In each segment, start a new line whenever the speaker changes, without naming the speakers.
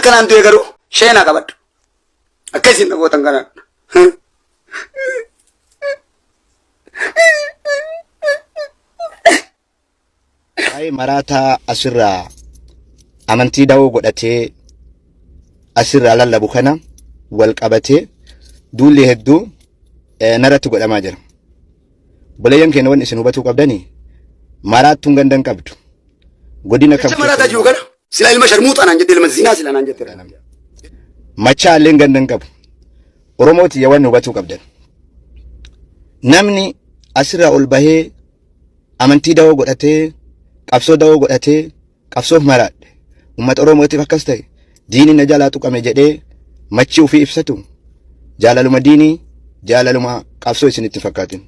Akkanaan du'e garuu sheenaa qabadhu. Akka isin dhagootan kanaan.
Waa'ee maraataa asirraa amantii dawoo godhatee asirraa lallabu kana wal qabatee duulli hedduu narratti godhamaa jira. Obboleeyyan keenya wanni isin hubatuu qabdanii maraattuun ganda hin qabdu. Godina kam
Jecha maraataa jiru kana sila ilma sharmuuxaa naan jette, ilma zinaa sila naan jette.
Machaa illee ganda hin qabu. Oromoo tiyya wanni hubatuu qabdan. Namni asirraa ol bahee amantii dawoo godhatee qabsoo dawoo godhatee qabsoof maraadhe uummata Oromootiif akkas ta'e diinii na jalaa tuqame jedhee machii ofii ibsatu jaalaluma diinii jaalaluma qabsoo isinitti fakkaatin.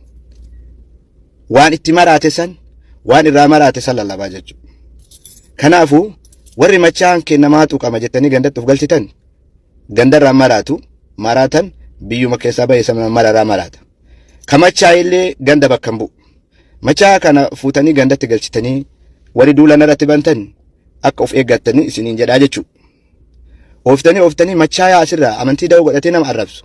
Waan itti maraate san waan irraa maraate san lallabaa jechuudha. Kanaafuu warri machaan kennamaa tuqama jettanii gandatti of galchitan gandarraa maraatu maraatan biyyuma keessaa bahee sana mararaa maraata. Ka machaa illee ganda bakka hin bu'u. Machaa kana fuutanii gandatti galchitanii warri duula narratti bantan akka of eeggattanii isiniin jedhaa jechuudha. Ooftanii ooftanii machaayaa asirraa amantii da'oo godhatee nama arrabsu.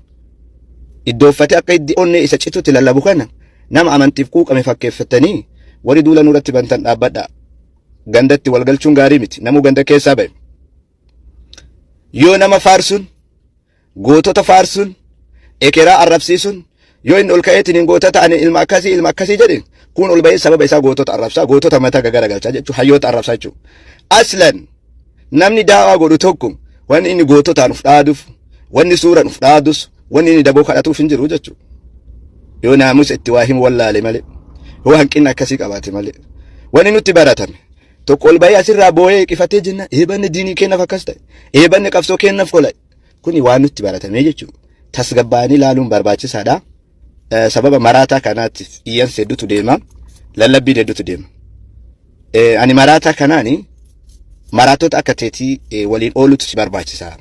Iddoo uffatee akka iddi onnee isa citutti lallabu kana nama amantiif quuqame fakkeeffatanii warri duula nurratti bantan dhaabbadhaa. Gandatti wal galchuun gaarii miti. Namuu ganda keessaa bahe. Yoo nama faarsuun gootota faarsuun ekeraa arrabsiisuun yoo inni ol ka'eetiin hin gootota ani ilma akkasii ilma akkasii jedhe kun ol ba'ee sababa isaa gootota arrabsaa gootota mataa gagaragalchaa jechuudha hayyoota arrabsaa jechuudha. Aslan namni daawaa godhu tokko wanni inni goototaan uf dhaaduuf wanni suuraan uf dhaadus wanni inni daboo kadhatuuf hin jiru jechuudha. Yoo naamusa itti waa himu wallaale malee yoo hanqina akkasii qabaate malee wanni nutti baratame tokko ol ba'ee asirraa boo'ee qifatee jenna eebanni diinii keenyaaf akkas ta'e eebanni qabsoo keenyaaf kola kuni waan nutti baratamee jechuudha. Tasgabbaa'anii ilaaluun barbaachisaadha. Sababa maraataa kanaatiif iyyansa hedduutu deema. Lallabbiin hedduutu deema. Ani maraataa kanaani maraatota akka teetii waliin oolutu si barbaachisa.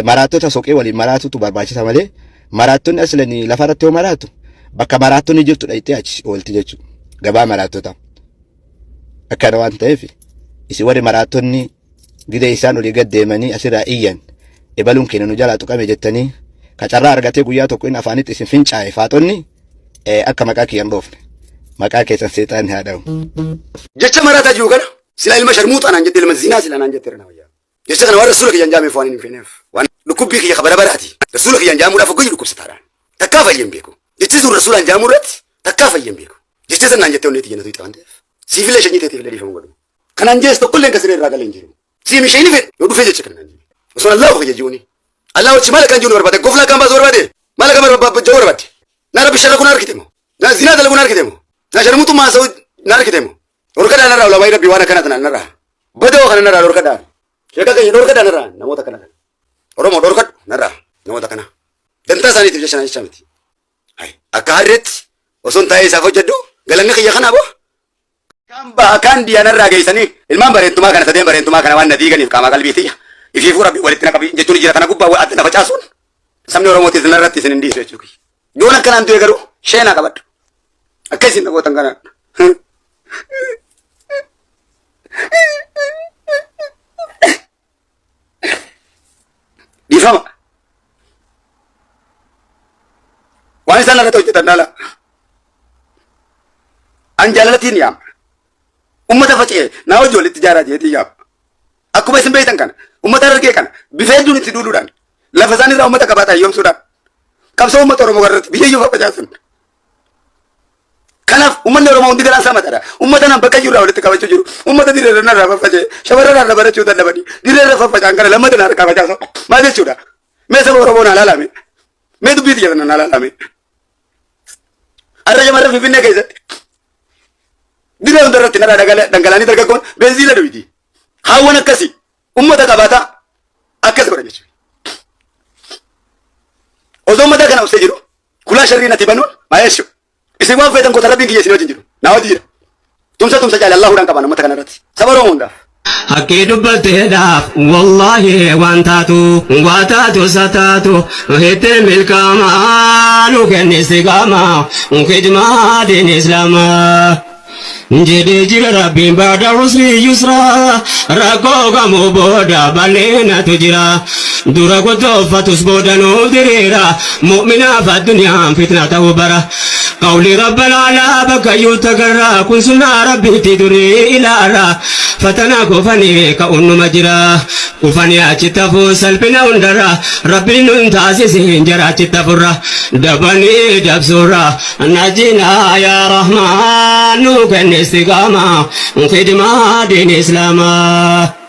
Maraattota soqee waliin maraatutu barbaachisa malee maraattonni aslanii lafarratti yoo maraatu bakka maraattonni jirtu dhayxee achi oolti jechuudha. Gabaa maraattota. Akkana waan ta'eef isin warri maraattonni gidee isaan olii gad deemanii asirraa iyyan ebaluun keenya nu jalaa tuqame jettanii ka carraa argatee guyyaa tokko inni afaanitti isin fincaa'e faaxonni akka maqaa kiyyan dhoofne maqaa keessan seexaan haa dha'u.
Jecha maraataa jiru kana sila ilma sharmuuxaa naan jette, ilma zinaa sila naan jette irra na wayyaa. Jecha kana waan rasuula kiyyaan jaameef waan hin feeneef. Waan dhukkubbii kiyya kabara baraati. Rasuula kiyyaan jaamuudhaaf hoggayyuu dhukkubsataadhaan. Takkaa fayyeen beeku. Jechi sun rasuulaan jaamuu irratti takkaa fayyeen beeku. Jecha san naan jettee onnee tiyya na tuyxe waan ta'eef. Siifillee shanyii teetiifillee dhiifama godhu. Kanaan jees tokkollee kan siree irraa galee hin jiru. Siif ishee ni fedhu yoo dhufee jecha kana naan jedhe. Osoo Allahu kiyya ji'uuni. Allah wajji maal akkan jiru barbaade goflaa kan baasu barbaade maal akka barbaade barbaade. Na rabbi sharra kun argite moo? Na zinaa dalagu na argite moo? Na sharmuutummaa haasa'u na argite moo? Dhorkadhaa narraa ulamaa'ii rabbii waan akkana tanaan narraa. Badoo kana narraa dhorkadhaa. Sheeka keenya dhorkadhaa narraa namoota kana kana. Oromoo dhorkadhu narraa namoota kana. Dantaa isaaniitiif jecha naa jecha miti. Akka harreetti osoon taa'ee isaaf hojjedhu galanni kiyya kanaa boo. Kan baha kan diya narraa geessanii ilmaan bareentumaa kana sadeen bareentumaa kana waan na diiganiif qaamaa qalbii tiyya. Ifiifuu rabbii walitti na qabi jechuun jira kana gubbaa adda na facaasuun sabni Oromootis narratti isin hin dhiisu jechuudha. Yoon akkanaan du'e garuu sheenaa qabadhu. Akka isin dhagootan kanaan. Dhiifama. Waan isaan irratti hojjetan dhaala. An jaalalatiin yaama. Ummata faca'e naa hojii walitti ijaaraa jeetii yaama. Akkuma isin beektan kana ummata Harargee kana bifa hedduun itti duuluudhaan lafa isaan irraa ummata qabaataa hiyyoomsuudhaan qabsoo ummata Oromoo irratti biyya iyyuu faffacaasan. Kanaaf uummanni Oromoo hundi garaan isaa mataadha. Uummata nan bakka jirraa walitti qabachuu jiru. Uummata dirree irra narraa faffaca'e shamarran irra barachuu dadhabanii dirree irra faffaca'an kana lammata na harkaa facaasu. Maal jechuudha? Mee saba Oromoo naa laalame. Mee dubbii tiyya kana naa laalame. Har'a shamarran Finfinnee keessatti dirree hunda irratti narraa dhangala'anii dargaggoon beenziila duwiti. Haawwan akkasii ummata qabaataa akkas godhan jechuudha. Osoo ummata kana obsee jiru kulaa sharrii natti banuun maa jechuudha. Isin waan feetan goota rabbiin kiyya isin wajjin jiru. Naa wajjin jira. Tumsa tumsa caala Allahu qaban ummata kana irratti. Saba Oromoo hundaaf.
Haqqii dubbatteedhaaf wallaahi waan taatu waa taatu isa taatu hittee milkaamaa nu kenni istiqaamaa khidmaa diin islaamaa. Jedhee jira Rabbiin baada usri yusraa rakkoo kamuu booda bal'inatu jira. Dura gottoofatus booda nuuf diriira mu'minaaf addunyaan fitna ta'uu bara. Qawli rabbal alaa bakka iyyuu tagarra kun sunnaa Rabbiitti durii ilaala. Fatanaa kufanii ka'uun numa jira. Kufanii achitti hafuun salphina hundarra Rabbiin nun taasisiin jara achitti hafurra. Dabanii dabsuurra Najinaa yaa Rahmaan nu kenni istiqaamaa khidmaa diin islaamaa.